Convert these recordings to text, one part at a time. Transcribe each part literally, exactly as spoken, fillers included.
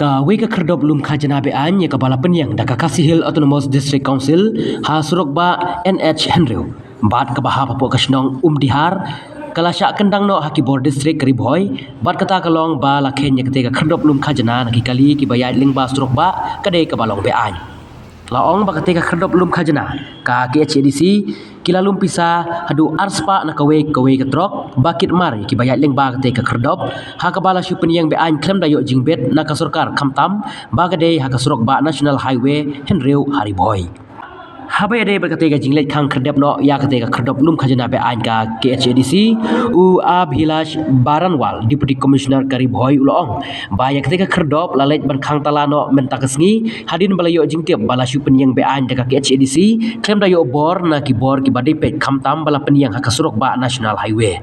Kawei ka khyrdop lum khajna be-aiñ ïa kaba la pynïeng da ka Khasi Hills Autonomous District Council ha surok bah N H hynriew bad kaba hap hapoh ka shnong Umdihar, ka la shah kyndang noh ha ki bor district ka Ri Bhoi. Bad kata ka long ba la kheiñ ïa katei ka khyrdop lum khajna na ki kali kiba ïaid lyngba surok bah, ka dei kaba long be-aiñ. La ong ba katei ka khyrdop lum khajna, ka K H A D C, ki la lum pisa haduh arspah na kawei kawei ka trok ba kit mar ïa kiba ïaid lyngba katei ka khyrdop, ha kaba la shu pynïeng be-aiñ khlem da ïoh jingbit na ka sorkar, khamtam ba ka dei ha ka surok bah National Highway hynriew ha Ri Bhoi. Haba ïadei bad katei ka jingleit khang khyrdep noh ïa katei ka khyrdop lum khajna be-aiñ ka K H A D C, u Abhilash Baranwal, Deputy Commissioner ka Ri Bhoi, u la ong ba ïa katei ka khyrdop la leit ban khang tala noh mynta ka sngi, hadien ba la ïoh jingtip ba la shu pynïeng be-aiñ da ka K H A D C khlem da ïoh bor na ki bor kiba dei peit, khamtam ba la pynïeng ha ka surok bah National Highway.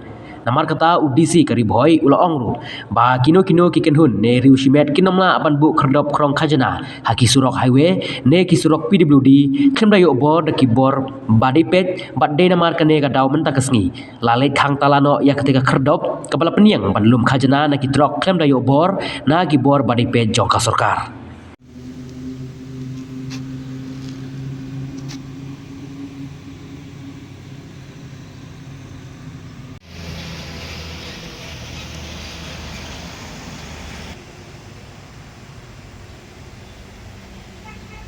Namar kata, u D C ka Ri Bhoi u la ong ruh ba kino kino ki kynhun ne riew shimet kin ym lah ban buh khyrdop khrong khajna ha ki surok highway ne ki surok P W D khlem da ïoh bor da ki bor ba dei peit, bad dei namar kane ka daw mynta ka sngi la leit khang tala noh ïa katei ka khyrdop kaba la pynïeng ban lum khajna na ki trok khlem da ïoh bor na ki bor ba dei peit jong ka sorkar.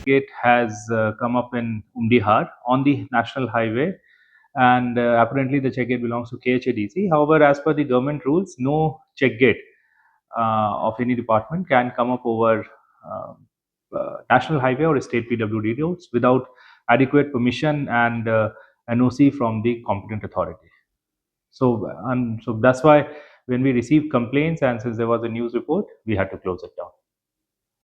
Gate has uh, come up in Umdihar on the national highway, and uh, apparently the check gate belongs to K H A D C. However, as per the government rules, no check gate uh, of any department can come up over uh, uh, national highway or state P W D roads without adequate permission and uh, N O C from the competent authority. So, and so that's why when we received complaints and since there was a news report, we had to close it down.